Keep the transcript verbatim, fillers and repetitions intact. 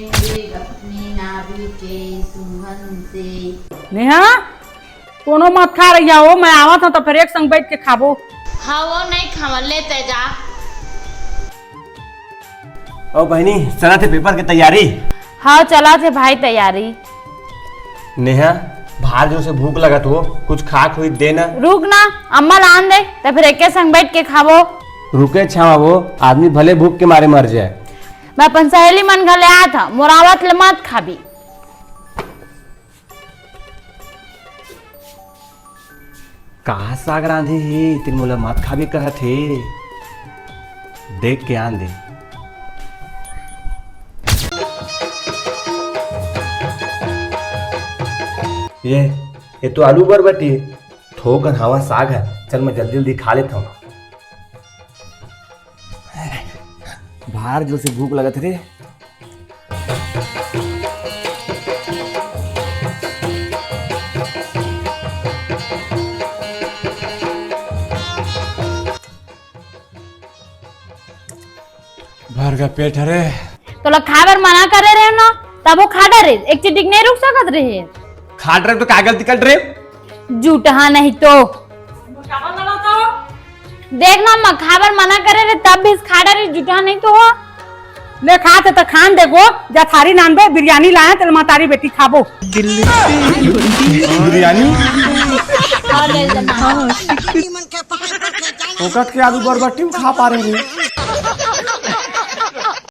अपनी नाभि के सुगंध से। नेहा, कोनो मत खा रही हो, मैं आवत हूँ तो फिर एक संग बैठ के खाबो। हाँ, वो नहीं खावा, लेते जा। ओ बहिनी, चलत हे पेपर के तैयारी? हाँ, चलत हे भाई तैयारी। नेहा, भार जोर से भूख लगत हो, कुछ खाक होई दे ना। रुक ना, अम्मा लान दे, त फिर एके संग बैठ के खाबो। रुके छावा वो, आदमी भले भूख के मारे मर जाए। मैं अपन सहेली मन घर ले आत हूँ, मोर आवत ले मत खाबी। का साग रांधे हे, तेन मोला मत खाबे कहत हे। देख के आन दे। ये, ये तो आलू बरबटी हे। थोकन हवा साग हे। चल, मैं जल्दी जल्दी खा लेत हूँ। भार जोर से भूख लगत रे। भर गा पेट हरे। तोला खाए बर मना करे रहे ना, तब वो खा डरे, एक चिटिक नहीं रुक सकत रहे। खा डरे तो का गलती कर रहे? जूठा नहीं तो। देख ना, अम्मा, खाए बर मना करे रहे, तब भी खा डरे, जूठा नहीं तो हो। ले खा, ते तो खान दे गो, जा थारी नान दे, बिरयानी लाए, तेल महतारी बेटी खाबो। बिरयानी? ओकट के आलू बरबट्टी में खा पा रहे हैं।